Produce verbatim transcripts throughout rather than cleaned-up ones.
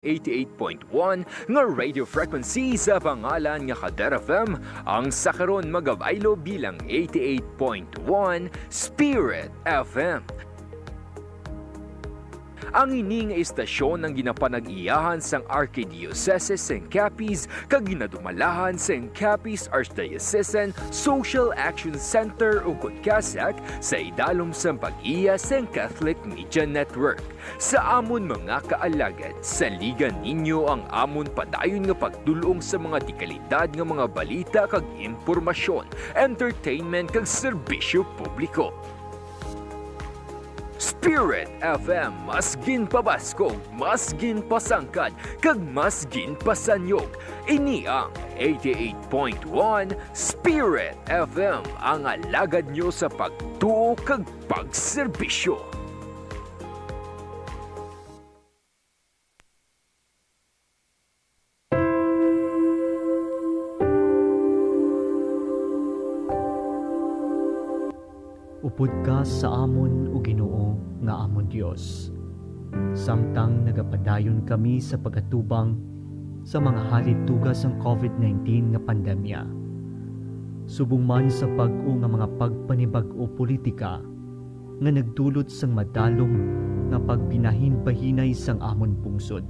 eighty-eight point one nga radio frequency sa pangalan nga Kader F M, ang sa karon magabaylo bilang eighty-eight point one Spirit F M. Ang ini nga istasyon ang ginapanag-iyahan sang Arkidiyosesis sang Capiz kag ginadumalahan sang Capiz Archdiocesan Social Action Center, ukon CASAC, sa idalom sang pag-iya sang Catholic Media Network. Sa amon mga kaalagad, saligan ninyo ang amon padayon nga pagdul-ong sa mga dekalidad nga mga balita kag impormasyon, entertainment kag serbisyo publiko. Spirit F M, mas ginpabaskog, mas ginpasangkad, kag mas ginpasanyog. Ini ang eighty-eight point one Spirit F M, ang alagad nyo sa pagtuo kag pagserbisyo. Upod ka sa amon, O Ginoo, nga amon Dios, samtang nagapadayon kami sa pag-atubang sa mga halituga sang covid nineteen nga pandemya. Subong man sa bag-o nga mga pagpanibag-o politika nga nagdulot sang madalom nga pagbinahinbahinay sang amon pungsod.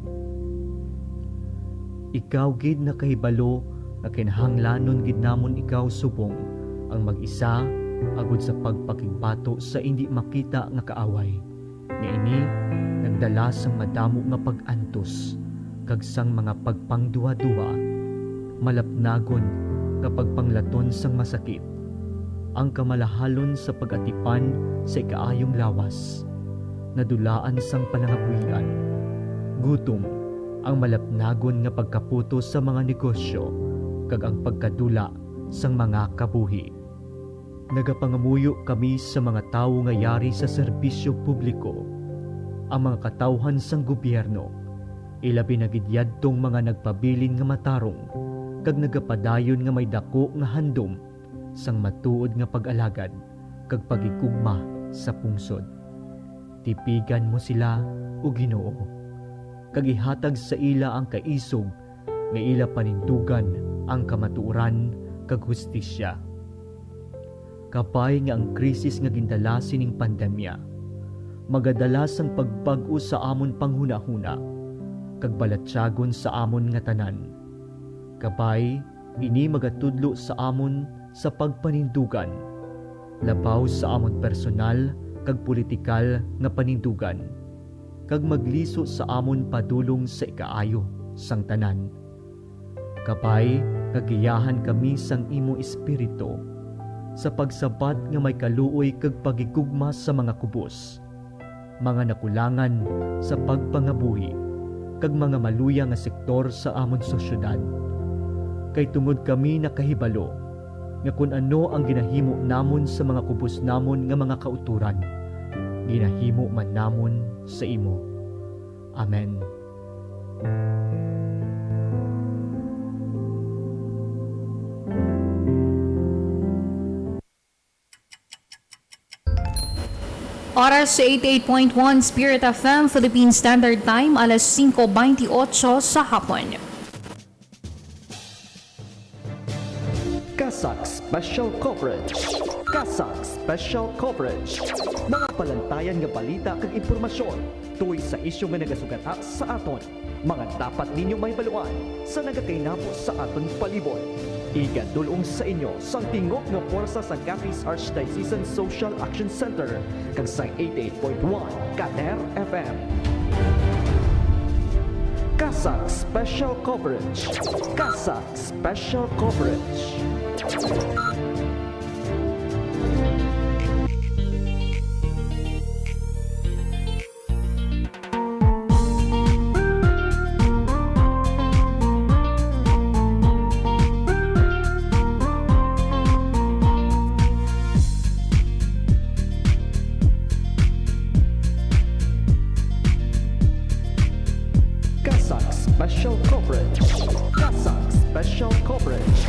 Ikaw gid nakahibalo nga kinahanglanon gid namon ikaw subong ang mag-isa, agod sa pagpakigbato sa indi makita nga kaaway, nga ini nagdala sang madamo nga pag-antos kag sang mga pagpangduhaduha, malapnagon nga pagpanglaton sang masakit, ang kamalahalon sa pag-atipan sa ikaayong lawas, nadulaan sang panangabuhian, gutom, ang malapnagon nga pagkaputos sa mga negosyo, kag ang pagkadula sang mga kabuhi. Nagapangamuyo kami sa mga tawo nga yari sa serbisyo publiko, ang mga katawhan sang gobyerno, ilabi na gid yadtong mga nagpabilin nga matarong kag nagapadayon nga may daku nga handom sang matuod nga pag-alagad kag paghigugma sa pungsod. Tipigan mo sila, O Ginoo, kag ihatag sa ila ang kaisog nga ila panindugan ang kamatuoran kag hustisya. Kabay nga ang krisis nga gindala sining pandemya magadala sang pagbag-o sa amon panghunahuna kag balatyagon sa amon nga tanan. Kabay, ini magatudlo sa amon sa pagpanindugan, labaw sa amon personal kag politikal nga panindugan, kag magliso sa amon padulong sa ikaayo sang tanan. Kabay nga giyahan kami sang imo Espiritu sa pagsabat nga may kaluoy kag paghigugma sa mga kubos, mga nakulangan sa pagpangabuhi, kag mga maluya nga sektor sa amon sosyedad. Kay tungod kami nakahibalo nga kon ano ang ginahimo namon sa mga kubos namon nga mga kautoran, ginahimo man namon sa imo. Amen. Oras sa eighty-eight point one Spirit F M Philippine Standard Time, alas singko bentiocho sa hapon. CASAC Special Coverage. CASAC Special Coverage. Mga palantayan nga balita kag impormasyon tungod sa isyu nga nagasugata sa aton. Mga dapat ninyo mahibaluan sa nagakainabo sa aton palibot. Igadul-ong sa inyo sang tingog nga pwersa sa Capiz Archdiocesan Social Action Center kag sa eighty-eight point one Kader F M. CASAC Special Coverage. CASAC Special Coverage. CASAC Special Coverage. CASAC Special Coverage.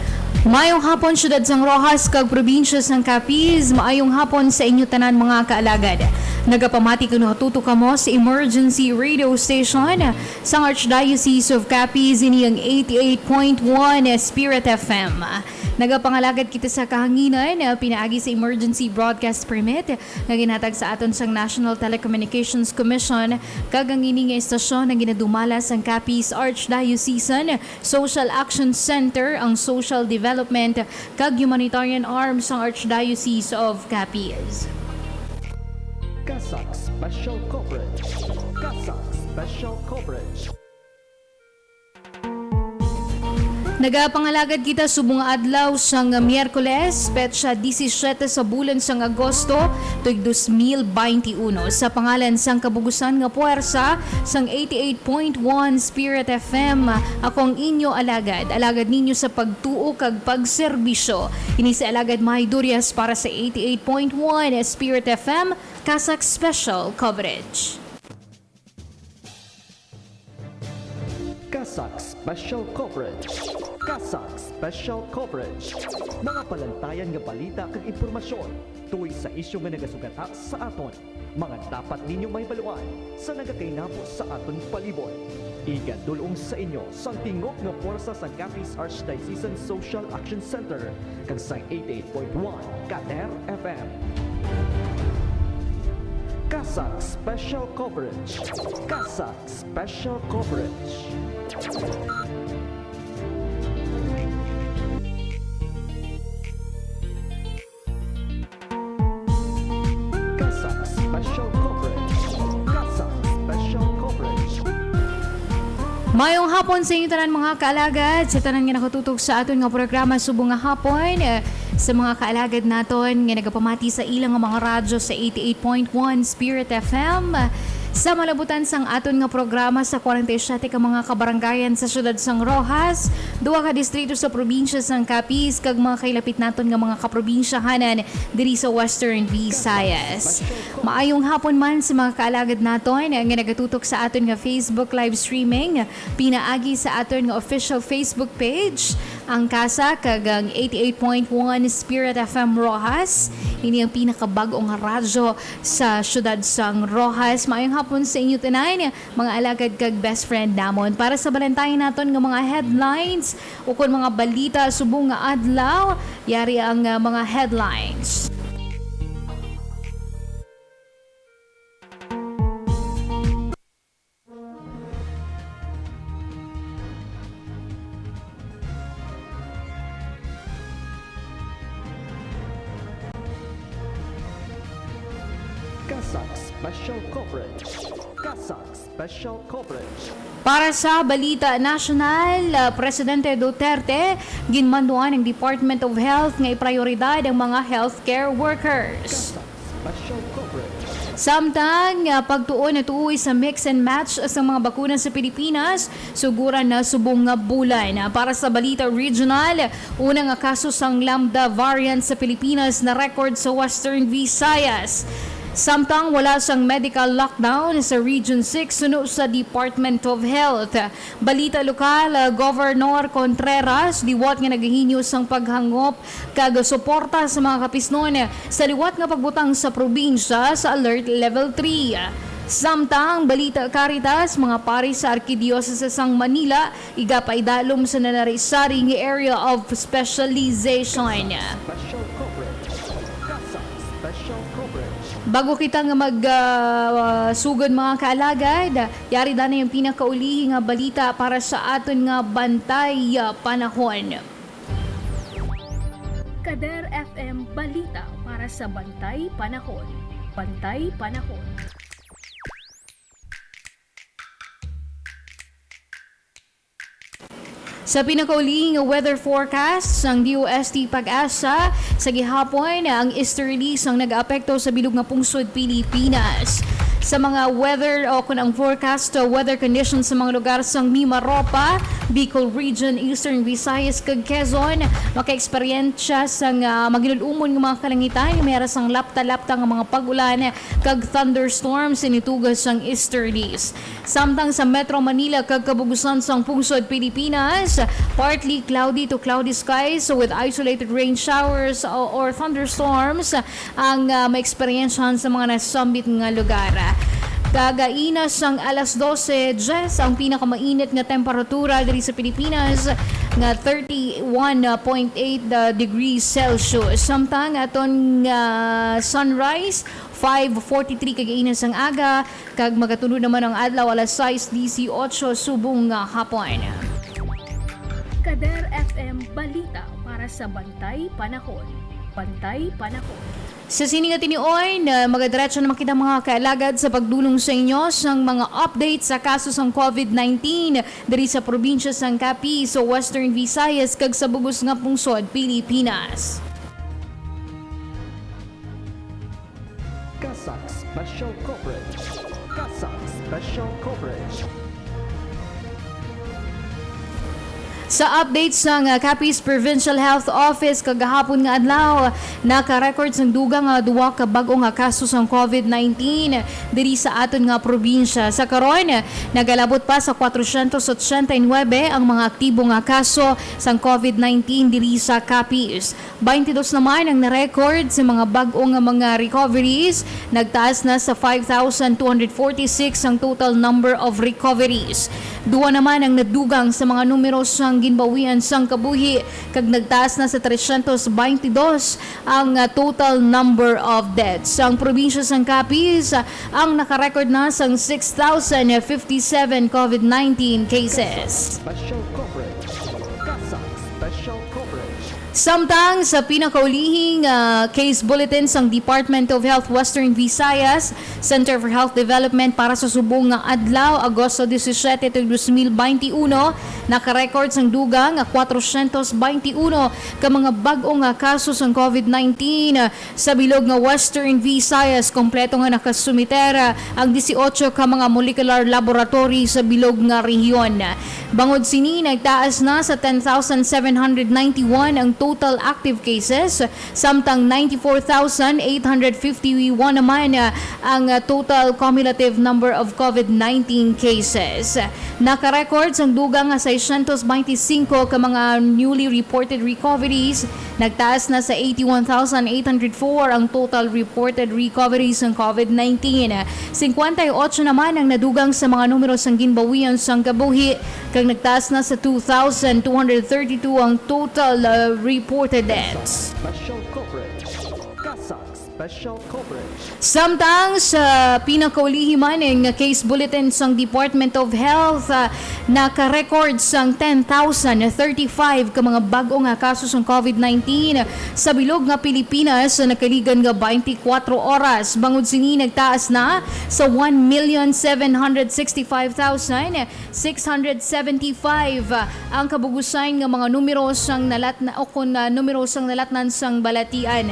Maayong hapon, siyudad sang Roxas kag probinsya sang Capiz. Maayong hapon sa inyo tanan, mga kaalagad. Nagapamati kag nakatutok kamo sa emergency radio station sang Archdiocese of Capiz, ini ang eighty-eight point one Spirit F M. Nagapangalagad kita sa kahanginan, ah, pinaagi sa emergency broadcast permit nga ginhatag sa aton sang National Telecommunications Commission, kag ang ini nga estasyon ang ginadumala sang Capiz Archdiocesan Social Action Center, ang social development kag humanitarian arm sang Archdiocese of Capiz. CASAC Special Coverage. CASAC Special Coverage. Nagapangalagad kita subong nga adlaw sang Miyerkules, petsa disisiete sa bulan sang Agosto, tuig dos mil baynte uno. Sa pangalan sang kabugusan nga puwersa sang eighty-eight point one Spirit F M, ako ang inyo alagad, alagad ninyo sa pagtuo kag pagserbisyo. Ini si Alagad May Durias para sa eighty-eight point one Spirit F M, CASAC Special Coverage. CASAC Special Coverage. CASAC Special Coverage. Mga palantayan nga balita kag impormasyon tungod sa isyu nga nagasugata sa aton. Mga dapat ninyo mahibaluan sa nagakainabo sa aton palibot. Igadul-ong sa inyo sang tingog nga puwersa sang Capiz Archdiocesan Social Action Center kag sang eighty-eight point one Kader F M. CASAC Special Coverage. CASAC Special Coverage. CASAC Special Coverage. CASAC Special Coverage. Mayong hapon sa inyo tanan, mga kaalagad, sa tanan nga nakatutok sa aton nga programa subong nga hapon, eh, sa mga kaalagad naton nga nagapamati sa ilang nga mga radyo sa eighty-eight point one Spirit F M, sa malabutan sang aton nga programa sa forty-seven ka mga kabarangayan sa siyudad sang Roxas, duha ka distrito sa probinsya sang Capiz, kag mga kailapit naton nga mga kaprobinsyahanan diri sa Western Visayas. Maayong hapon man sa mga kaalagad naton nga nagatutok sa aton nga Facebook live streaming, pinaagi sa aton nga official Facebook page, ang CASAC kag ang eighty-eight point one Spirit F M Roxas. Ini ang pinakabag-o nga radyo sa siyudad sang Roxas. Maayong hapon sa inyo tanan, mga alagad kag best friend namon. Para sa balantayan naton nga mga headlines ukon mga balita subong nga adlaw, yari ang, ah, mga headlines. CASAC Special Coverage. CASAC Special Coverage. Para sa balita nasyonal, ah, Presidente Duterte ginmanduan ang Department of Health nga iprayoridad ang mga healthcare workers. CASAC Special Coverage. Samtang, ah, pagtuon na tuoy sa mix and match sa mga bakuna sa Pilipinas, suguran na subong nga bulan. Para sa balita regional, una nga kaso sang Lambda variant sa Pilipinas na record sa Western Visayas. Samtang wala sang medical lockdown sa Region six suno sa Department of Health. Balita lokal, ah, Governor Contreras liwat nga nagahinyo sang paghangop kag suporta sa mga Capisnon sa liwat nga pagbutang sa probinsya sa Alert Level three. Samtang balita Caritas, mga pari sa Arkidiocese sang Manila igapaidalom sa nanari-sari nga Area of Specialization. Special Coverage. CASAC Special Coverage. Bago kita nga mag, ah, sugod, mga kaalagad, yari na ang pinakaulihi nga balita para sa aton nga Bantay, ah, Panahon. Kader F M Balita para sa Bantay Panahon. Bantay Panahon. Sa pinakaulihi nga weather forecast sang D O S T PAGASA, sa gihapon ang easterlies ang nagaapekto sa bilog nga pungsod Pilipinas. Sa mga weather o kung ang forecast, uh, weather conditions sa mga lugar sang Mimaropa, Bicol Region, Eastern Visayas, kag Quezon, makaeksperyensya sang, uh, maginulumon nga mga kalangitan, may ara sang lapta-lapta nga mga pag-ulan kag thunderstorms ini tuga sang easterlies. Samtang sa Metro Manila kag kabugusan sang pungsod Pilipinas, partly cloudy to cloudy skies with isolated rain showers o, or thunderstorms ang, ah, maeksperiensyahan sa mga nasambit nga lugar. Kag kaina sang alas dose, diyes ang pinakamainit nga temperatura diri sa Pilipinas, nga thirty-one point eight, ah, degrees Celsius. Samtang aton nga sunrise, five forty-three kag kaina sang aga, kag magatunod naman ang adlaw alas sais disiotso subong nga hapon. Kader F M Balita para sa Bantay Panahon. Bantay Panahon. Sa sini nga tinion, ah, magadiretso naman kita, mga kaalagad, sa pagdulong sa inyo sang mga update sa kaso sang covid nineteen diri sa probinsya sang Capiz, sa Western Visayas, kag sa bug-os nga pungsod Pilipinas. CASAC Special Coverage. CASAC Special Coverage. Sa update sang, ah, Capiz Provincial Health Office kagahapon nga adlaw, naka-record sang dugang nga duwa ka bag-o nga kaso sang covid nineteen diri sa aton nga probinsya. Sa karon, nagalabot pa sa kwatrocientos ochenta y nuebe ang mga aktibo nga kaso sang covid nineteen diri sa Capiz. Baynte dos naman ang na-record sa mga bag-o nga mga recoveries. Nagtaas na sa five thousand two hundred forty-six ang total number of recoveries. Duwa naman ang nadugang sa mga numero sang ginbawian sang kabuhi, kag nagtaas na sa tresyentos baynte dos ang, ah, total number of deaths. Ang probinsya sang Capiz, ah, ang naka-record na sang six thousand fifty-seven covid nineteen cases. Special coverage. CASAC Special Coverage. Samtang sa pinakaulihing, ah, case bulletin sang Department of Health Western Visayas Center for Health Development para sa subong nga adlaw, Agosto disisiete tuig dos mil baynte uno, naka-record sang dugang nga kwatrocientos baynte uno ka mga bag-o nga kaso sang covid nineteen. Sa bilog nga Western Visayas, kompleto nga nakasumiter, ah, ang disiotso ka mga molecular laboratory sa bilog nga rehiyon. Bangod sini, nagtaas na sa ten thousand seven hundred ninety-one ang total active cases, samtang ninety-four thousand eight hundred fifty-one naman, ah, ang, ah, total cumulative number of covid nineteen cases. Naka-record sang dugang nga seiscientos baynte singko ka mga newly reported recoveries. Nagtaas na sa eighty-one thousand eight hundred four ang total reported recoveries sang covid nineteen. Singkwenta y otso naman ang nadugang sa mga numero sang ginbawian sang kabuhi, kag nagtaas na sa two thousand two hundred thirty-two ang total, uh, reported deaths. Special coverage. CASAC Special Coverage. Samtang sa pinakaulihi man nga case bulletin sang Department of Health, ah, naka-record sang ten thousand thirty-five ka mga bag-o nga kaso sang covid nineteen sa bilog nga Pilipinas sa nakaligan nga twenty-four oras. Bangod sini, nagtaas na sa one million seven hundred sixty-five thousand six hundred seventy-five ang kabugusan nga mga numero sang nalatna-, o kon, ah, numero sang nalatnan sang balatian.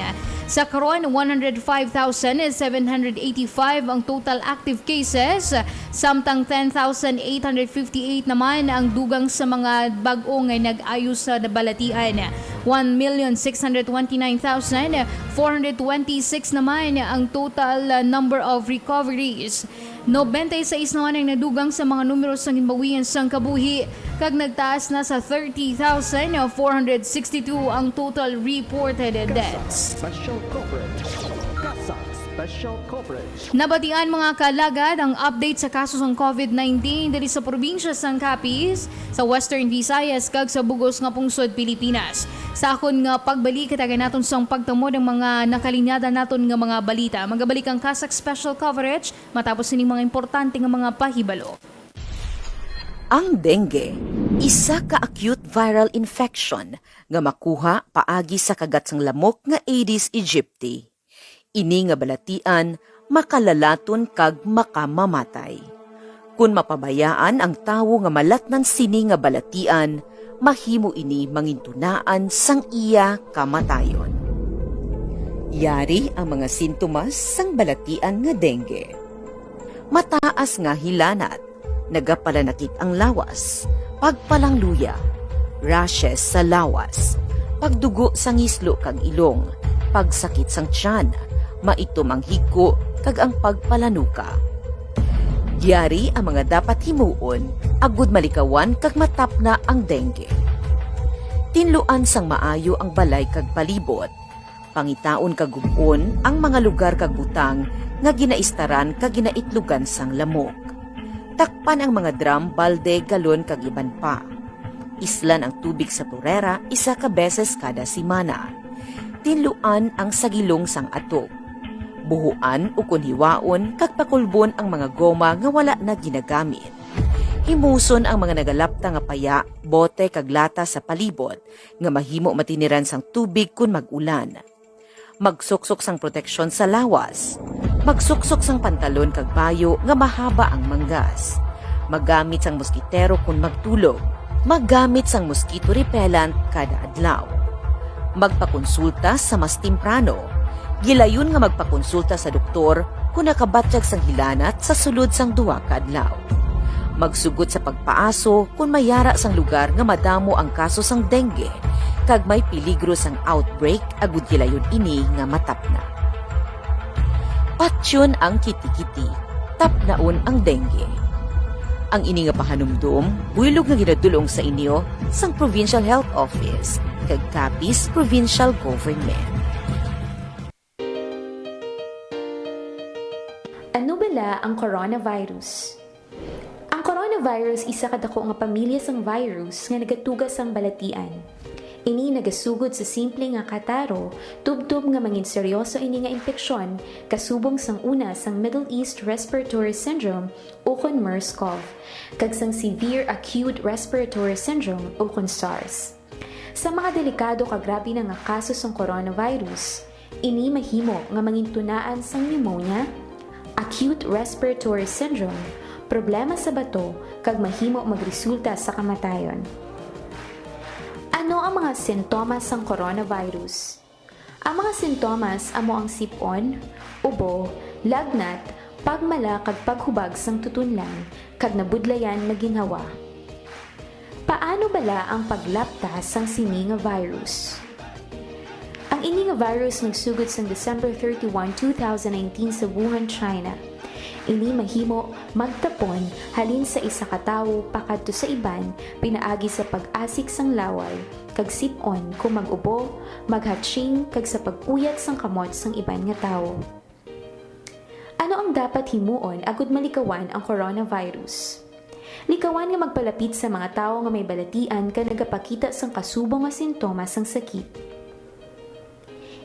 Sa karon, one hundred five thousand seven hundred eighty-five ang total active cases, samtang ten thousand eight hundred fifty-eight naman ang dugang sa mga bag-o nga nag-ayo sa balatian. One million six hundred twenty-nine thousand four hundred twenty-six naman ang total, ah, number of recoveries. Nobenta y seis naman ang nadugang sa mga numero sang ginbawian sang kabuhi, kag nagtaas na sa thirty thousand four hundred sixty-two ang total reported deaths. Special coverage. CASAC Special Coverage. Nabatian, mga kaalagad, ang update sa kaso sang covid nineteen diri sa probinsya sang Capiz, sa Western Visayas, kag sa bug-os nga pungsod Pilipinas. Sa akon nga pagbalik, hatagan naton sang pagtamod ang mga nakalinyada naton nga mga balita. Magabalik ang CASAC Special Coverage matapos sining mga importante nga mga pahibalo. Ang dengue, isa ka acute viral infection nga makuha paagi sa kagat sang lamok nga Aedes aegypti. Ini nga balatian makalalaton kag makamamatay. Kon mapabayaan ang tawo nga malatnan sini nga balatian, mahimo ini mangintunaan sang iya kamatayon. Yari ang mga sintomas sang balatian nga dengue. Mataas nga hilanat, nagapalanakit ang lawas, pagpalangluya, rashes sa lawas, pagdugo sa ngislo kag ilong, pagsakit sang tiyan, maitom ang higko, kag ang pagpalanuka. Yari ang mga dapat himuon agud malikawan kag matapna ang dengue. Tinluan sang maayo ang balay kag palibot. Pangitaon kag gub-on ang mga lugar kag butang nga ginaistaran kag ginaitlugan sang lamok. Takpan ang mga drum, balde, galon, kag iban pa. Islan ang tubig sa turera isa ka beses kada semana. Tinluan ang sagilong sang atog. Buhuan ukon hiwaon kag pakulbon ang mga goma nga wala na ginagamit. Himuson ang mga nagalapta nga paya, bote, kag lata sa palibot nga mahimo matiniran sang tubig kon mag-ulan. Magsuksok sang proteksyon sa lawas. Magsuksok sang pantalon kag bayo nga mahaba ang manggas. Maggamit sang moskitero kon magtulog. Maggamit sang mosquito repellent kada adlaw. Magpakonsulta sa mas temprano. Gilayon nga magpakonsulta sa doktor kon nakabatyag sang hilanat sa sulod sang duha ka adlaw. Magsugot sa pagpaaso kon may yara sang lugar nga madamo ang kaso sang dengue kag may peligro sang outbreak agud gilayon ini nga matapna. Patyon ang kitikiti, tapnaon ang dengue. Ang ini nga pahanumdom buylog nga ginadul-ong sa inyo sang Provincial Health Office kag Capiz Provincial Government. Ano bala ang coronavirus? Ang coronavirus isa ka dako nga pamilya sang virus nga nagatuga sang balatian. Ini nagasugod sa simple nga kataro, tubtob nga mangin seryoso ini nga impeksyon kasubong sang una sang Middle East Respiratory Syndrome ukon MERS-CoV, kag sang Severe Acute Respiratory Syndrome ukon SARS. Sa mga delikado kag grabe na nga kaso sang coronavirus, ini mahimo nga mangintunaan sang pneumonia, acute respiratory syndrome, problema sa bato, kag mahimo magresulta sa kamatayon. Ano ang mga sintomas sang coronavirus? Ang mga sintomas amo ang sip-on, ubo, lagnat, pagmala kag paghubag sang tutunlan, kag nabudlayan nga ginhawa. Paano bala ang paglapta sang sini nga virus? Ang ini nga virus nagsugod sang December thirty-one, two thousand nineteen sa Wuhan, China. Ini mahimo magtapon halin sa isa ka tawo pakadto sa iban pinaagi sa pag-asik sang laway, kag sip-on kon mag-ubo, maghatching, kag sa pag-uyat sang kamot sang iban nga tawo. Ano ang dapat himuon agud malikawan ang coronavirus? Likawan nga magpalapit sa mga tawo nga may balatian kag nagapakita sang kasubong nga sintomas sang sakit.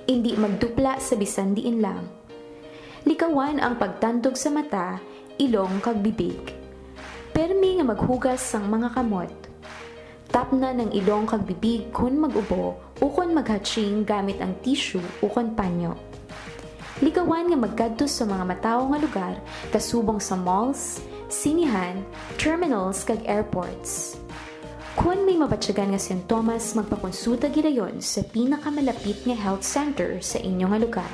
Indi magdupla sa bisan diin lang. Likawan ang pagtandog sa mata, ilong, kag bibig. Pirme nga maghugas sang mga kamot. Tapnan ang ilong kag bibig kon mag-ubo ukon maghatching gamit ang tissue ukon panyo. Likawan nga magkadto sa mga matawo nga lugar, kasubong sa malls, sinihan, terminals, kag airports. Kon may mabatyagan nga sintomas, magpakonsulta gilayon sa pinakamalapit nga health center sa inyo nga lugar.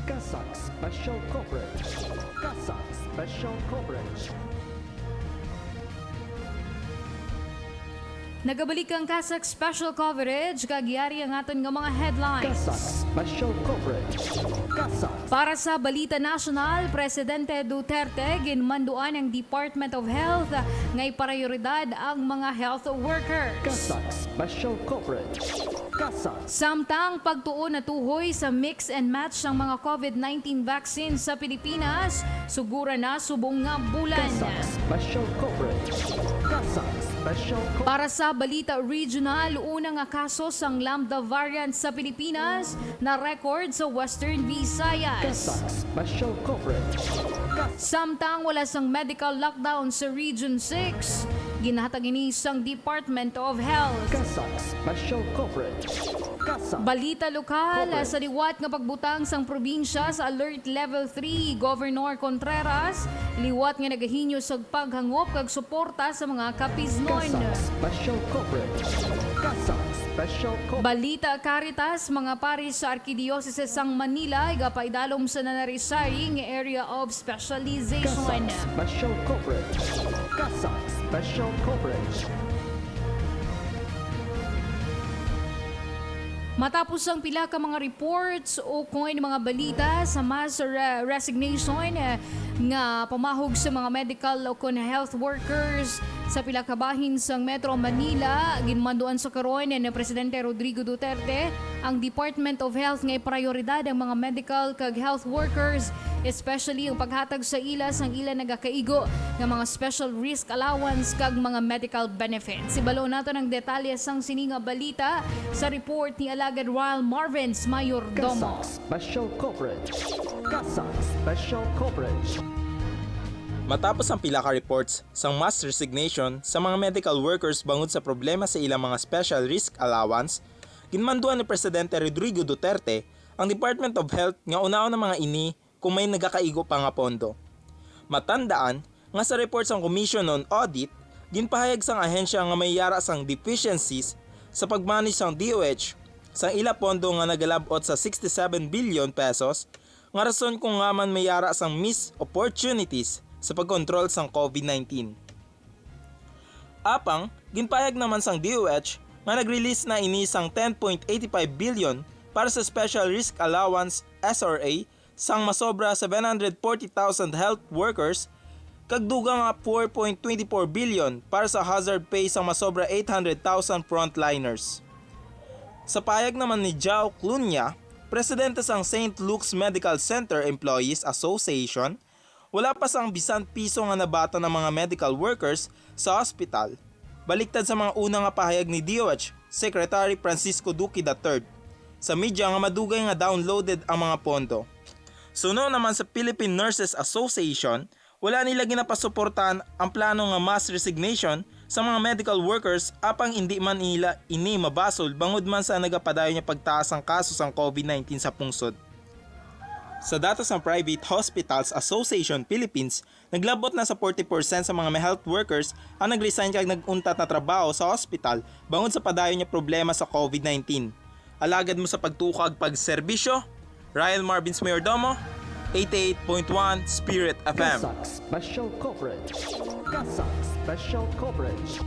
CASAC Special Coverage. CASAC Special Coverage. Nagabalik ang CASAC Special Coverage, kag yari ang aton nga mga headlines. CASAC Special Coverage. CASAC. Para sa balita nasyonal, Presidente Duterte ginmanduan ang Department of Health nga iprayoridad ang mga health workers. CASAC Special Coverage. CASAC. Samtang pagtuon natuhoy sa mix and match sang mga COVID nineteen vaccine sa Pilipinas, sugura na subong nga bulan. CASAC Special Coverage. CASAC Special Co- Para sa balita regional, una nga kaso sang Lambda variant sa Pilipinas na-record sa Western Visayas. CASAC Special Coverage. CASAC. Samtang wala sang medical lockdown sa Region six, ginhatag ini sang Department of Health. CASAC Special Coverage. CASAC. Balita lokal, Coverage. Sa liwat nga pagbutang sang probinsya sa Alert Level three, Governor Contreras liwat nga nagahingyo sang paghangop kag suporta sa mga Capiznon. CASAC Special Coverage. CASAC Special co- Balita Caritas, mga paris sa Arkidiocese sang Manila, igapaidalom sa nanarisaring Area of Specialization. CASAC Special Coverage. CASAC Special Coverage. Matapos ang pila ka mga reports o kon mga balita sa mass re-, resignation, eh, nga pamahog sa mga medical o kon health workers sa pila ka bahin sang Metro Manila, ginmanduan sa karon ni Presidente Rodrigo Duterte ang Department of Health nga iprayoridad ang mga medical kag health workers, especially ang paghatag sa ila sang ila nagakaigo nga mga special risk allowance kag mga medical benefits. Ibalo nato ang detalye sang sini nga balita sa report ni Alagad Ryle Marvens Mayordomo. CASAC Special Coverage. CASAC Special Coverage. Matapos ang pila ka reports sang mass resignation sa mga medical workers bangod sa problema sa ilang mga special risk allowance, ginmanduan ni Presidente Rodrigo Duterte ang Department of Health nga unahon ang mga ini kung may nagakaigo pa nga pondo. Matandaan nga sa report sang Commission on Audit, ginpahayag sang ahensya nga may yara sang deficiencies sa pag-manage sang D O H sang ila pondo nga nagalab-ot sa sixty-seven billion pesos, nga rason kung ngaa man may yara sang missed opportunities sa pagkontrol sang COVID nineteen. Apang, ginpahayag naman sang D O H nga nag-release na ini sang ten point eight five billion para sa Special Risk Allowance, S R A, sang masobra seven hundred forty thousand health workers kag dugang nga four point twenty four billion para sa hazard pay sang masobra eight hundred thousand frontliners. Sa pahayag naman ni Jao Clunia, presidente sang Saint Luke's Medical Center Employees Association, wala pa sang bisan piso nga nabatan ang mga medical workers sa hospital, baliktad sa mga una nga pahayag ni D O H Secretary Francisco Duque the third sa media nga madugay nga downloaded ang mga pondo. Suno naman sa Philippine Nurses Association, wala nila ginapasuportahan ang plano nga mass resignation sa mga medical workers, apang indi man nila ini mabasol bangod man sa nagapadayon nga pagtaas sang kaso sang COVID nineteen sa pungsod. Sa datos sang Private Hospitals Association Philippines, naglabot na sa forty percent sa mga health workers ang nag-resign kag nag-untat na trabaho sa hospital bangod sa padayon nga problema sa COVID nineteen. Alagad mo sa pagtuo kag pagserbisyo, Ryle Marvens Mayordomo, eighty-eight point one Spirit F M. CASAC Special Coverage. CASAC Special Coverage.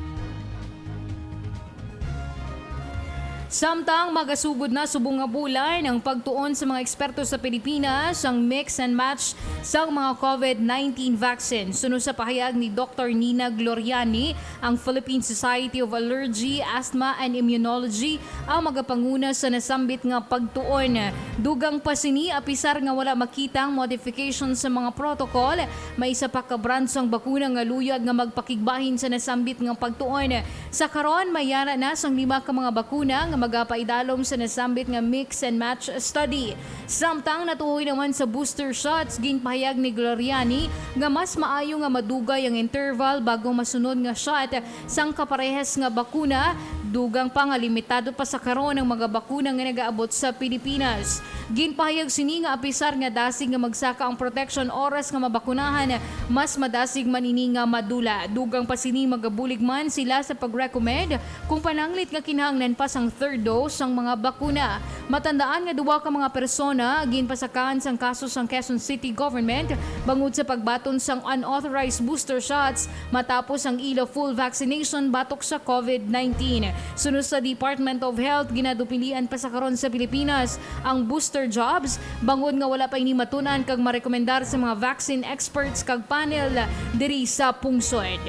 Samtang magasugod na subong nga bulan ang pagtuon sa mga eksperto sa Pilipinas ang mix and match sang mga COVID nineteen vaccine. Suno sa pahayag ni Doktor Nina Gloriani, ang Philippine Society of Allergy, Asthma, and Immunology ang magapanguna sa nasambit nga pagtuon. Dugang pa sini, apisar nga wala makita ang modification sa mga protocol, may isa pa ka brand sang bakuna nga luyag nga magpakigbahin sa nasambit nga pagtuon. Sa karon, may yara na sang lima ka mga bakuna nga magapaidalom sa nasambit nga mix and match study. Samtang natuhoy naman sa booster shots, ginpahayag ni Gloriani nga mas maayo nga madugay ang interval bago masunod nga shot sang kaparehas nga bakuna, dugang pa nga limitado pa sa karon ang mga bakuna nga nagaabot sa Pilipinas. Ginpahayag sini nga apisar nga dasig nga magsaka ang protection oras nga mabakunahan, mas madasig man ini nga madula. Dugang pa sini, magabulig man sila sa pag-recommend kung pananglit nga kinahanglan pa sang third dose sang mga bakuna. Matandaan nga duwa ka mga persona ginpasakaan sang kaso sang Quezon City government bangod sa pagbaton sang unauthorized booster shots matapos ang ila full vaccination batok sa COVID nineteen. Suno sa Department of Health, ginadupilian pa sa karon sa Pilipinas ang booster jobs, bangod nga wala pa ini matun-an kag marekomendar sa mga vaccine experts kag panel diri sa pungsod.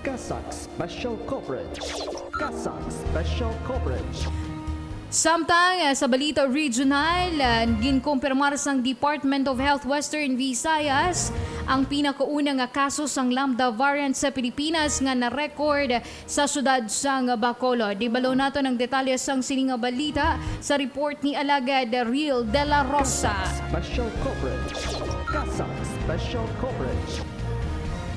CASAC Special Coverage. CASAC Special Coverage. Samtang, eh, sa balita regional, eh, ginkumpirmar sang Department of Health Western Visayas ang pinakauna nga kaso sang Lambda variant sa Pilipinas nga na-record sa siyudad sang Bacolod. Ibalo naton ang detalye sang sini nga balita sa report ni Alagad Real de la Rosa. CASAC Special Coverage. CASAC Special Coverage.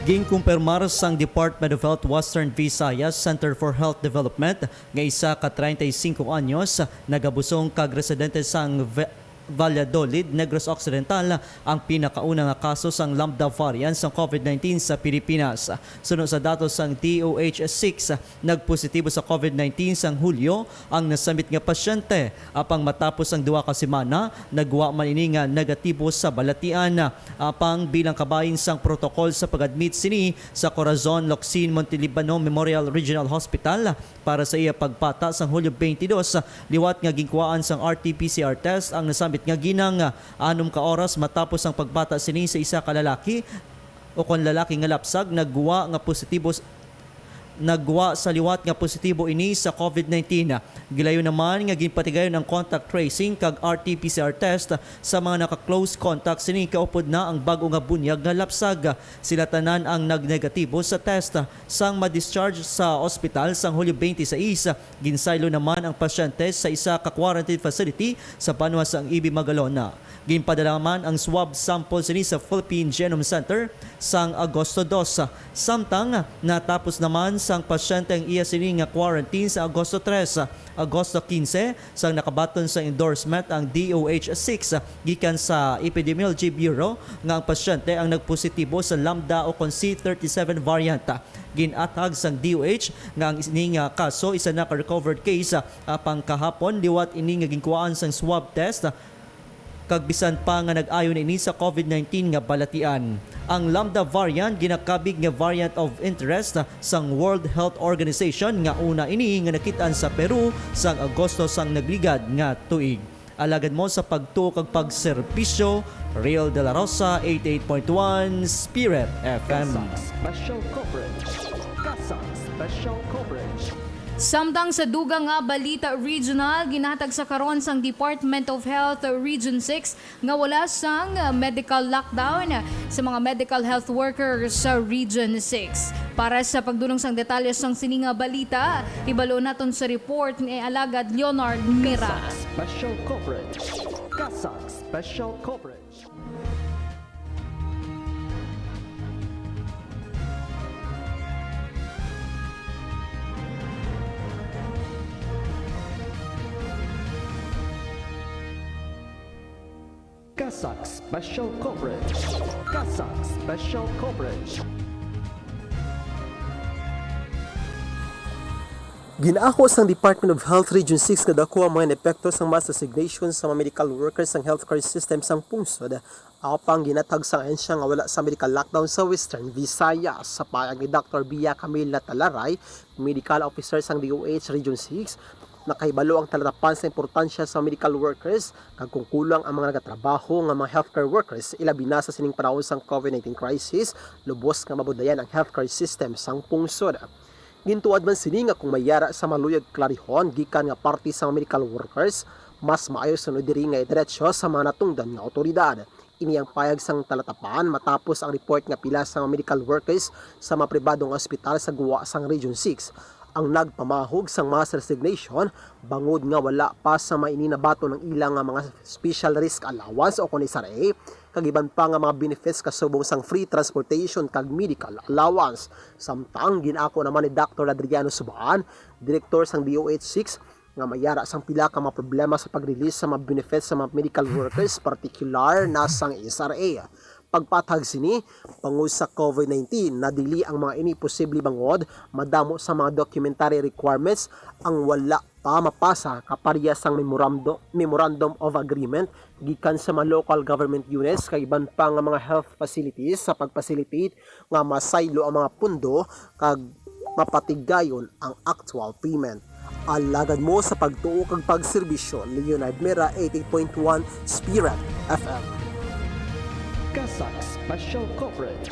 Ginkumpirmar sang Department of Health Western Visayas Center for Health Development nga isa ka treinta y cinco anyos, nagabusong kag residente sang Ve-, Valladolid, Negros Occidental, ang pinakauna nga kaso sang Lambda variant sang COVID nineteen sa Pilipinas. Suno sa datos sang D O H six, nagpositibo sa COVID nineteen sang Hulyo ang nasambit nga pasyente, apang matapos ang duha ka semana, nagwa man ini nga negatibo sa balatian. Apang bilang kabahin sang protocol sa pag-admit sini sa Corazon Locsin Montelibano Memorial Regional Hospital, para sa iya pagbata sang Hulyo twenty-two, liwat nga ginkuhaan sang R T P C R test ang nasambit nga ginang. Anom ka oras matapos ang pagbata sini sa isa ka lalaki, ukon lalaki nga lapsag, nagwa nga positibo s-, nagwa sa liwat nga positibo ini sa COVID nineteen. Gilayon naman nga ginpatigayon ang contact tracing kag R T P C R test sa mga naka-close contact sini, kaupod na ang bag-o nga bunyag nga lapsag. Sila tanan ang nagnegatibo sa test. Sang ma-discharge sa ospital sang Hulyo twenty-six, ginsaylo naman ang pasyente sa isa ka quarantine facility sa banwa sang Ibi, Magalona. Ginpadala man ang swab sample sini sa Philippine Genome Center sang Agosto dos. Samtang natapos naman sang pasyente ang iya sini nga quarantine sa Agosto tres, Agosto quince, sang nakabaton sang endorsement ang D O H six gikan sa Epidemiology Bureau nga ang pasyente ang nagpositibo sa Lambda o kon C thirty-seven variant. Gin-athag sang D O H nga ang ini nga kaso isa na ka recovered case, apang kahapon liwat ini nga ginkuhaan sang swab test kag bisan pa nga nag-ayo na ini sa COVID nineteen nga balatian. Ang Lambda variant ginakabig nga variant of interest sang World Health Organization nga una ini nga nakit-an sa Peru sang Agosto sang nagligad nga tuig. Alagad mo sa pagtuo kag pagserbisyo, Real de la Rosa, eighty-eight point one Spirit F M. CASAC Special Coverage. CASAC Special Coverage. Samtang sa dugang nga balita regional, ginhatag sa karon sang Department of Health Region six nga wala sang medical lockdown sa mga medical health workers sa Region six. Para sa pagdulong sang detalye sang sini nga balita, hibalo naton sa report ni Alagad Leonard Mira. CASAC Special Coverage. CASAC Special Coverage. CASAC Special Coverage. CASAC Special Coverage. Ginaako sang Department of Health Region six nga dako ang mga epekto sang mass resignation sa mga medical workers sang healthcare system sang pungsod. Apang ginatag sang ahensya nga wala sa medical lockdown sa Western Visayas. Sa pahayag ni Doctor Bia Camila Talaray, medical officer sang D O H Region six, nakahibalo ang talatapan sa importansya sa medical workers kag kon kulang ang mga nagatrabaho nga mga healthcare workers, ilabi na sa sining panahon sang COVID nineteen crisis, lubos nga mabudlayan ang healthcare system sang pungsod. Gintuad man sini nga kung may yara sa maluyag klarihon gikan nga parte sa mga medical workers, mas maayo sunod diri nga idiretso sa mga natungdan nga awtoridad. Ini ang payag sang talatapan matapos ang report nga pila sa mga medical workers sa mga pribadong ospital sa guwa sang Region six ang nagpamahog sang mass resignation bangod nga wala pa sa maini nabaton ang ila nga mga special risk allowance o kon S R A, kag iban pa nga mga benefits kasubong sang free transportation kag medical allowance. Samtang gin-ako naman ni Doctor Adriano Subaan, direktor sang D O H six, nga may yara sang pila ka mga problema sa pag-release sa mga benefits sa mga medical workers, partikular na sang S R A. Pagpaathag sini, bangod sa COVID nineteen, nadili ang mga ini posible bangod madamo sa mga documentary requirements ang wala pa mapasa kaparehas sang memorando-, Memorandum of Agreement gikan sa mga local government units kag iban pa nga mga health facilities sa pag-facilitate nga masaylo ang mga pundo kag mapatigayon ang actual payment. Alagad mo sa pagtuo kag pagserbisyo, Leonard Mira, eighty point one Spirit F M. CASAC Special Coverage.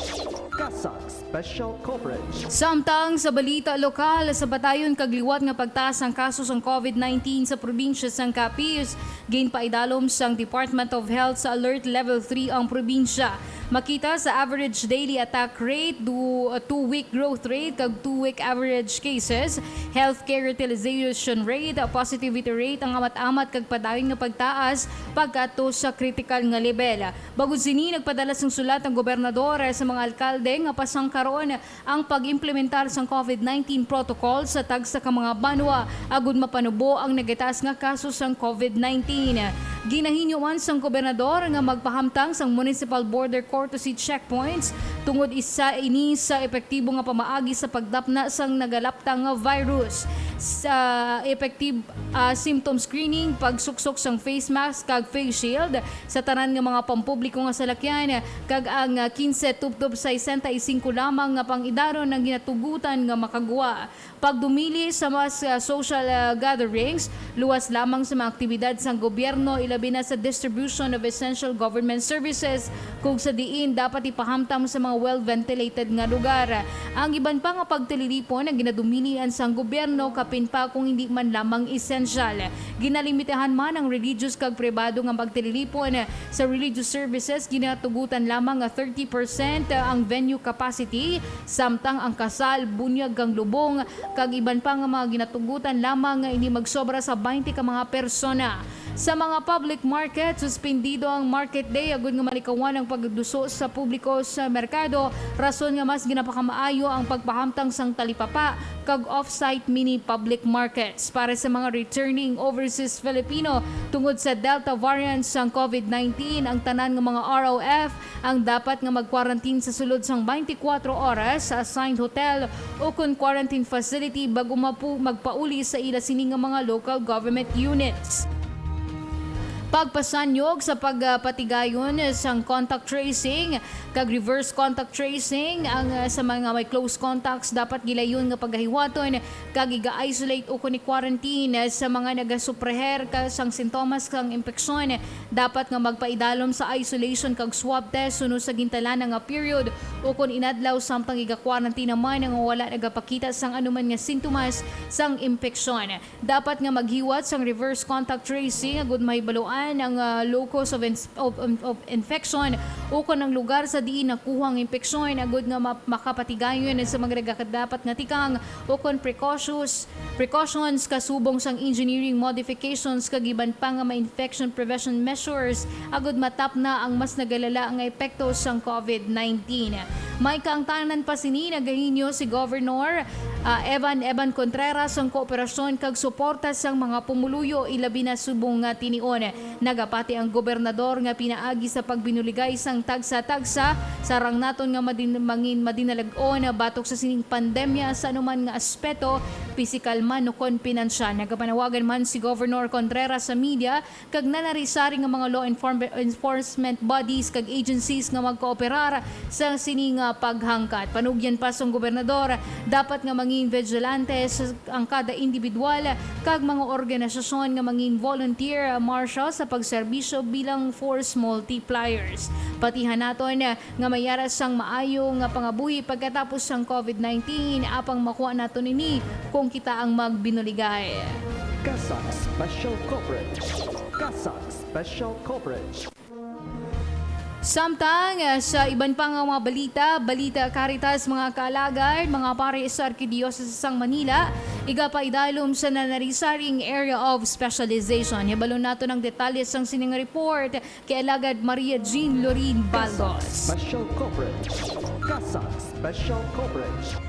CASAC Special Coverage. Samtang sa balita lokal, sa padayon kag liwat nga pagtaas sang kaso sang COVID nineteen sa probinsya sang Capiz, ginpaidalom sang Department of Health sa Alert Level three ang probinsya. Makita sa average daily attack rate, du-, two-week growth rate, kag two-week average cases, healthcare utilization rate, positivity rate ang amat-amat kag padayon nga pagtaas pagkadto sa kritikal nga lebel. Bangod sini, nagpadala sang sulat ang gobernador sa mga alkalde nga pasangkaron ang pag-implementar sang COVID nineteen protocol sa tagsa ka mga banwa agud mapanubo ang nagataas nga kaso sang COVID nineteen. Ginahinyo man sang gobernador nga magpahamtang sang municipal border courtesy checkpoints tungod isa ini sa epektibo nga pamaagi sa pagdapna sang nagalaptang nga virus. Sa effective, ah, symptom screening, pagsuksok sang face mask kag face shield sa tanan nga mga pampubliko nga salakyan, kag ang, ah, quince tubtob sesenta y cinco lamang nga pang-idaron ang ginatugutan nga makagwa. Pagdumili sa mas, ah, social, ah, gatherings, luwas lamang sa mga aktibidad sang gobyerno, ilabi na sa distribution of essential government services, kung sa diin dapat ipahamtang sa mga well-ventilated nga lugar. Ang iban pa nga pagtililipon ang ginadumilian sang gobyerno, kapin pa kung hindi man lamang esensyal. Ginalimitahan man ang religious kag pribado nga pagtililipon. Sa religious services, ginatugutan lamang nga thirty percent ang venue capacity, samtang ang kasal, bunyag kang lubong, kag iban pa nga mga ginatugutan lamang nga hindi magsobra sa twenty ka mga persona. Sa mga public market, suspendido ang market day agud nga malikawan ang pagduso sa publiko sa merkado, rason nga mas ginapakamaayo ang pagpahamtang sang talipapa kag off-site mini public markets. Para sa mga returning overseas Filipino, tungod sa Delta variant sang covid nineteen, ang tanan nga mga R O F ang dapat nga mag-quarantine sa sulod sang twenty-four oras sa assigned hotel ukon quarantine facility bago mapu-, magpauli sa ila sini nga mga local government units. Pagpasanyog sa pagpatigayon sang contact tracing kag reverse contact tracing ang, ah, sa mga may close contacts dapat gilayon nga pagahiwaton kag iga-isolate ukon i-quarantine sa mga nagasupreher ka sang sintomas sang impeksyon. Dapat nga magpaidalom sa isolation kag swab test suno sa gintalana nga period ukon inadlaw, samtang iga-quarantine naman nga wala nagapakita sang anuman nga sintomas sang impeksyon. Dapat nga maghiwat sang reverse contact tracing agud mahibaluan ang, ah, locus of ins-, of, of, of infection ukon ang lugar sa diin nakuha ang impeksyon agud nga ma-, makapatigayon sa mga nagakadapat nga tikang ukon precautions, precautions kasubong sang engineering modifications kag iban pa nga ma-, infection prevention measures agud matapna ang mas nagalala nga epekto sang covid nineteen. May kaangtanan pa sini nagahinyo si Governor, ah, Evan Evan Contreras sang kooperasyon kag suporta sang mga pumuluyo, ilabi na subong nga tinion. Nagapati ang gobernador nga pinaagi sa pagbinuligay sang tagsa-tagsa, sarang naton nga madin-, mangin-, madinalag-on batok sa sining pandemya sa anuman nga aspeto, pisikal man ukon pinansyal. Nagapanawagan man si Governor Contreras sa media kag nanari-sari nga mga law enform-, enforcement bodies kag agencies nga magkooperar sa sini nga paghangkat. Panugyan pa sang gobernador, dapat nga mangin vigilante sa ang kada individual kag mga organisasyon nga mangin volunteer marshal sa pagserbisyo bilang force multipliers. Patihan naton nga may ara sang maayo nga pangabuhi pagkatapos sang covid nineteen, apang makuha naton ini kung kita ang magbinuligay. CASAC Special Coverage. CASAC Special Coverage. Samtang, eh, sa iban pa nga mga balita, balita Caritas, mga kaalagad, mga pari sa Arkidiocese sang Manila, igapaidalom sa nanari-saring Area of Specialization. Hibalon naton ang detalye sang sining report kay Alagad Maria Jean Lorin Baldos. Special Coverage. CASAC Special Coverage.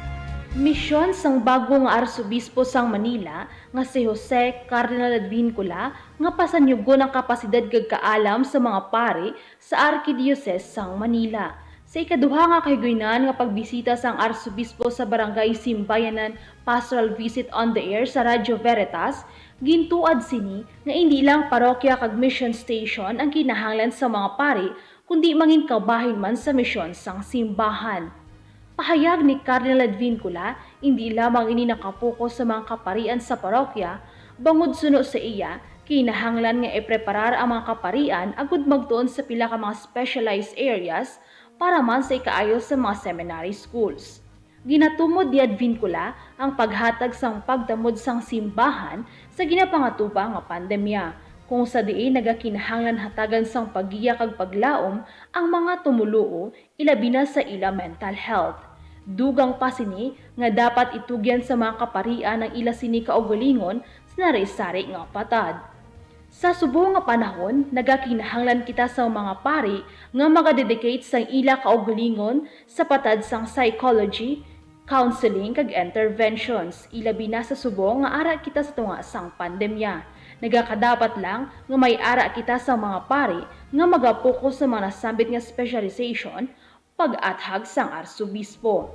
Misyon sang bago nga Arsobispo sang Manila nga si Jose Cardinal Advincula nga pasanyugon ang kapasidad kag kaalam sa mga pari sa Arkidiocese sang Manila. Sa ikaduha nga kahiguynan nga pagbisita sang Arsobispo sa Barangay Simbayanan Pastoral Visit on the Air sa Radyo Veritas, gintuad sini nga indi lang parokya kag mission station ang kinahanglan sa mga pari, kundi mangin kabahin man sa misyon sang simbahan. Pahayag ni Cardinal Advincula, indi lamang ini nakapokus sa mga kaparian sa parokya, bangod suno sa iya, kinahanglan nga ipreparar ang mga kaparian agud magtuon sa pila ka mga specialized areas para man sa ikaayo sa mga seminary schools. Ginatumod ni Advincula ang paghatag sang pagtamod sang simbahan sa ginapangatubang nga pandemya, kung sa diin nagakinahanglan hatagan sang paggiya kag paglaom ang mga tumoluo, ilabi na sa ila mental health. Dugang pa sini nga dapat itugyan sa mga kaparian ang ila sini kaugalingon sa nari-sari nga patad. Sa subong nga panahon, nagakinahanglan kita sa mga pari nga magadedicate sang ila kaugalingon sa patad sang psychology, counseling, kag interventions, ilabi na sa subong nga ara kita sa tunga sang pandemya. Nagakadapat lang nga may ara kita sa mga pari nga magapokus sa mga nasambit nga specialization pag-athag sang arsobispo.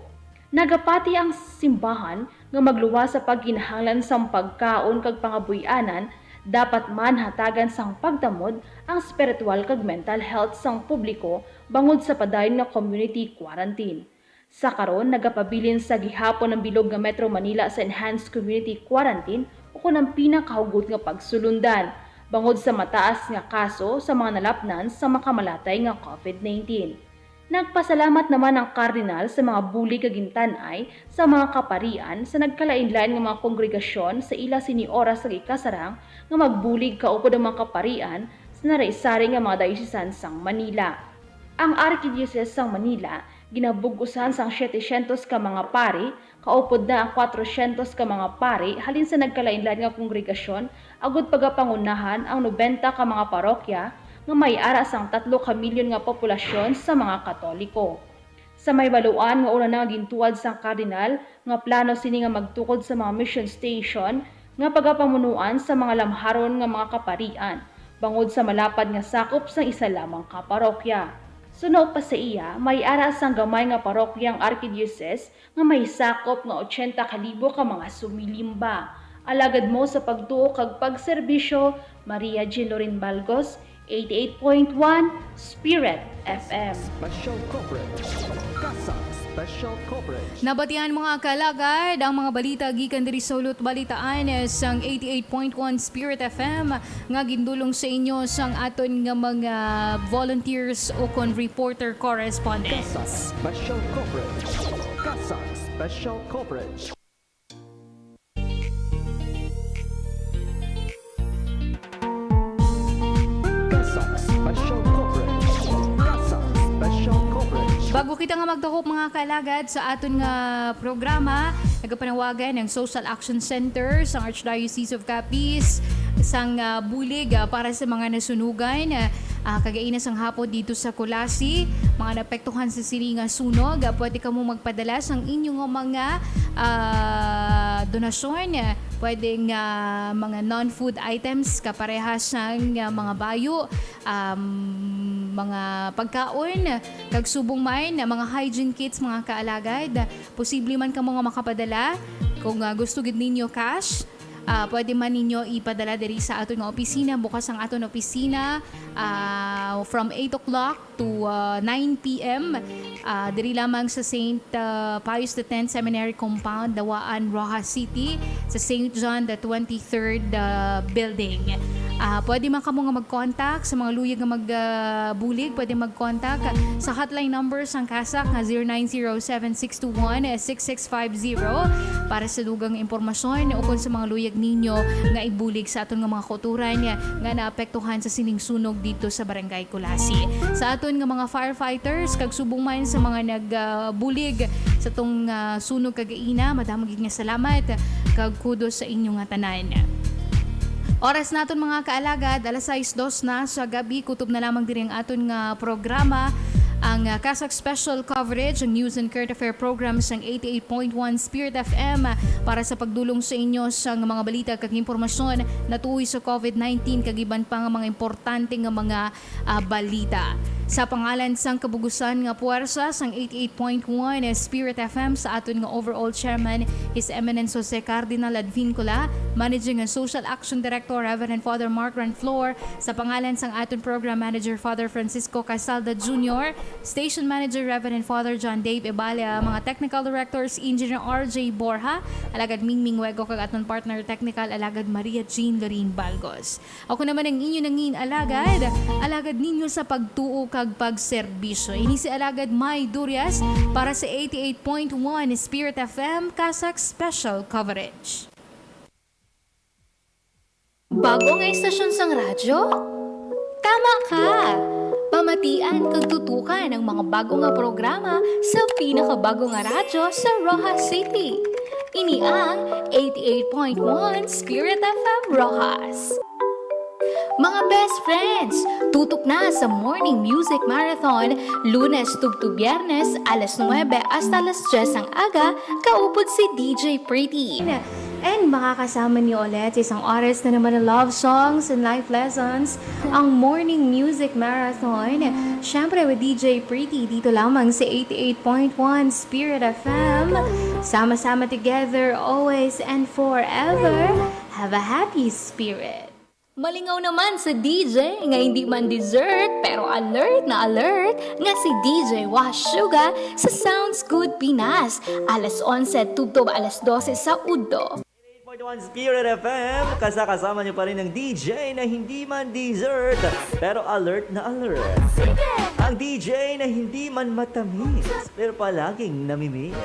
Nagapati ang simbahan nga magluwas sa pagkinahanglan sang pagkaon kag pangabuy-anan, dapat man hatagan sang pagtamod ang spiritual kag mental health sang publiko bangod sa padayon nga community quarantine. Sa karon, nagapabilin sa gihapon ang bilog nga Metro Manila sa enhanced community quarantine ukon ang pinakahugot nga pagsulundan bangod sa mataas nga kaso sa mga nalapnan sa makamalatay nga covid nineteen. Nagpasalamat naman ang Kardinal sa mga bulig nga gintan-ay sa mga kaparian sa nagkalainlain nga mga kongregasyon sa ila sini oras nga ikasarang nga magbulig kaupod ang mga kaparian sa naraisari nga mga diocesan sang Manila. Ang Arkidiocese sang Manila ginabug-usan sang siyete syentos ka mga pari, kaupod na ang kwatrosyentos ka mga pari halin sa nagkalainlain nga kongregasyon, agud pagapangunahan ang nobenta ka mga parokya nga may ara sang tatlo ka milyon nga populasyon sa mga Katoliko. Sa may baluan nga una na nga gintuwad sang Kardinal nga plano sini nga magtukod sa mga mission station nga pagapamunuan sa mga lamharon nga mga kaparian, bangod sa malapad nga sakop sang isa lamang ka parokya. Suno pa sa iya, may ara sang gamay nga parokya ang Arkidiocese nga may sakop nga ochenta ka libo ka mga sumilimba. Alagad mo sa pagtuo kag pagserbisyo, Maria Jean Lorin Balgos, eighty-eight point one Spirit F M. Special coverage. CASAC Special Coverage. Nabatian, mga kaalagad, ang mga balita gikan diri sa Hulot Balitaan sang eighty-eight point one Spirit F M nga gindulong sa inyo sang aton nga mga volunteers ukon reporter correspondents. CASAC Special Coverage. CASAC Special Coverage. CASAC Special Coverage. CASAC Special Coverage. Bago kita nga magdakop, mga kaalagad, sa aton nga programa, nagapanawagan ang Social Action Center sang Archdiocese of Capiz sang, ah, bulig, ah, para sa mga nasunugan, ah, kagaina sang hapon dito sa Culasi, mga naapektuhan sa sini nga sunog. Ah, pwede kamo magpadala sang inyo nga mga, ah, donasyon. Pwede nga mga non-food items, kaparehas sang, ah, mga bayo, um, mga pagkaon, kag subong man, ah, mga hygiene kits, mga kaalagad. Posible man kamo nga makapadala kung, ah, gusto gid ninyo cash. Ah, pwede man ninyo ipadala diri sa aton nga opisina. Bukas ang aton opisina, ah, from eight o'clock to, ah, nine p m, ah, diri lamang sa Saint, ah, Pius the Tenth Seminary Compound, Dawaan, Roxas City, sa Saint John the Twenty-third, ah, Building. Ah, pwede man kamo nga mag-contact sa mga luyag nga mag, ah, bulig, pwede mag-contact sa hotline number sang CASAC nga zero nine zero seven six two one six six five zero para sa dugang impormasyon ukon sa mga luyag ninyo nga ibulig sa aton nga mga kauturan nga naapektuhan sa sining sunog dito sa Barangay Culasi. Sa aton nga mga firefighters kag subong man sa mga nag, ah, bulig sa tong, ah, sunog kagaina, madamo gid nga salamat kag kudos sa inyo nga tanan. Oras naton, mga kaalagad, alas sais dos na sa gabi. Kutob na lamang diri ang aton nga programa, ang, ah, CASAC Special Coverage, ang news and current affair program sang eighty-eight point one Spirit F M para sa pagdulong sa inyo sang mga balita kag impormasyon natuoy sa covid nineteen kag iban pa nga mga importante nga mga, ah, balita. Sa pangalan sang kabugusan nga puwersa sang eighty-eight point one Spirit F M, sa aton nga overall chairman, His Eminence Jose Cardinal Advincula, Managing and Social Action Director, Reverend Father Mark Ranflor, sa pangalan sang aton program manager, Father Francisco Casalda Junior, station manager, Reverend Father John Dave Ebalia, mga technical directors, Engineer R J Borja, Alagad Mingming Wego, kag aton partner technical, Alagad Maria Jean Lorraine Balgos. Ako naman ang inyo nangin alagad, alagad ninyo sa pagtuo kag pagserbisyo. Ini si Alagad May Durias para sa eighty-eight point one Spirit F M CASAC Special Coverage. Bago nga istasyon sang radyo? Tama ka! Pamatian kag tutukan ang mga bago nga programa sa pinakabago nga radyo sa Roxas City. Ini ang eighty-eight point one Spirit F M Roxas. Mga best friends, tutok na sa Morning Music Marathon, Lunes tubto Biyernes, alas nuwebe hasta alas dyes sang aga, kaupod si D J Pretty. And makakasama niyo ulit sa isang oras na naman ng love songs and life lessons, ang Morning Music Marathon. Siyempre with D J Pretty dito lamang sa eighty-eight point one Spirit F M. Sama-sama together, always and forever. Have a happy spirit. Malingaw naman sa D J nga hindi man dessert pero alert na alert nga si D J Washuga sa Sounds Good Pinas, alas onse tubtob alas dose sa udto. Point one Spirit F M, kasakasama niyo pa rin ang D J na hindi man dessert, pero alert na alert. Ang D J na hindi man matamis, pero palaging namimiss.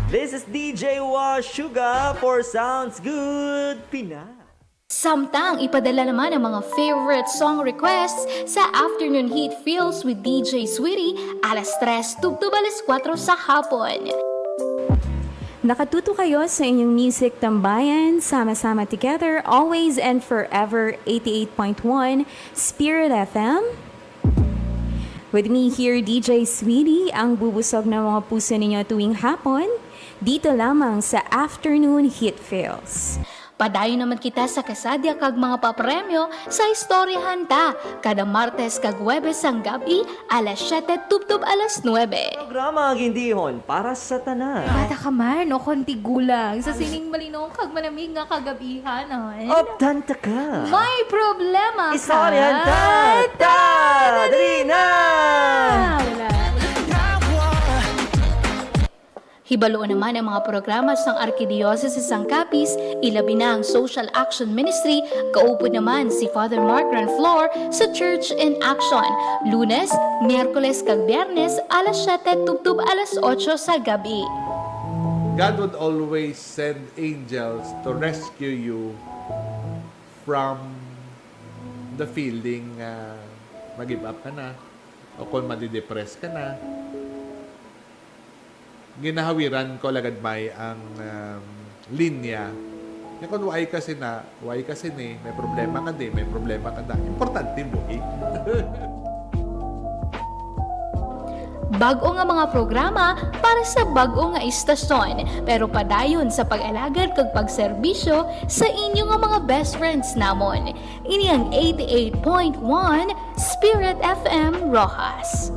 This is D J Washuga for Sounds Good Pinas. Samtang ipadala naman ang mga favorite song requests sa Afternoon Hit Feels with D J Sweetie, alas tres tubtob alas kuwatro sa hapon. Nakatuto kayo sa inyong music tambayan, sama-sama together, always and forever, eighty-eight point one Spirit F M. With me here, D J Sweetie, ang bubusog ng mga puso ninyo tuwing hapon, dito lamang sa Afternoon Hit Feels. Padayon naman kita sa kasadya kag mga papremyo sa Istoryahan Ta, kada Martes kag Huwebes sang gab-i, alas siyete tubtob alas nuebe. Programa ang gindihon para sa tanan. Bata ka man o kon tigulang, sa sining malinong kag manamig nga kagabihanan, Optan ta ka. May problema ka? Istoryahan ta! Ta! Dali na! Wala. Hibaluon naman ang mga programa sang Arkidiyosese sang Capiz, ilabi na ang Social Action Ministry, kaupod naman si Father Mark Ranflor sa Church in Action, Lunes, Miyerkules kag Biyernes, alas siyete tubtob alas otso sa gab-i. God would always send angels to rescue you from the feeling nga mag-give up ka na o kung madidepress ka na. Ginahawiran ko lagad may ang, um, linya. Nga kung why kasi na, why kasi ni, may problema ka di, may problema ka na. Importante mo eh. Bag-o nga mga programa para sa bag-o nga istasyon, pero padayon sa pag-alagad kag pagserbisyo sa inyo nga mga best friends namon. Ini ang eighty-eight point one Spirit F M Roxas.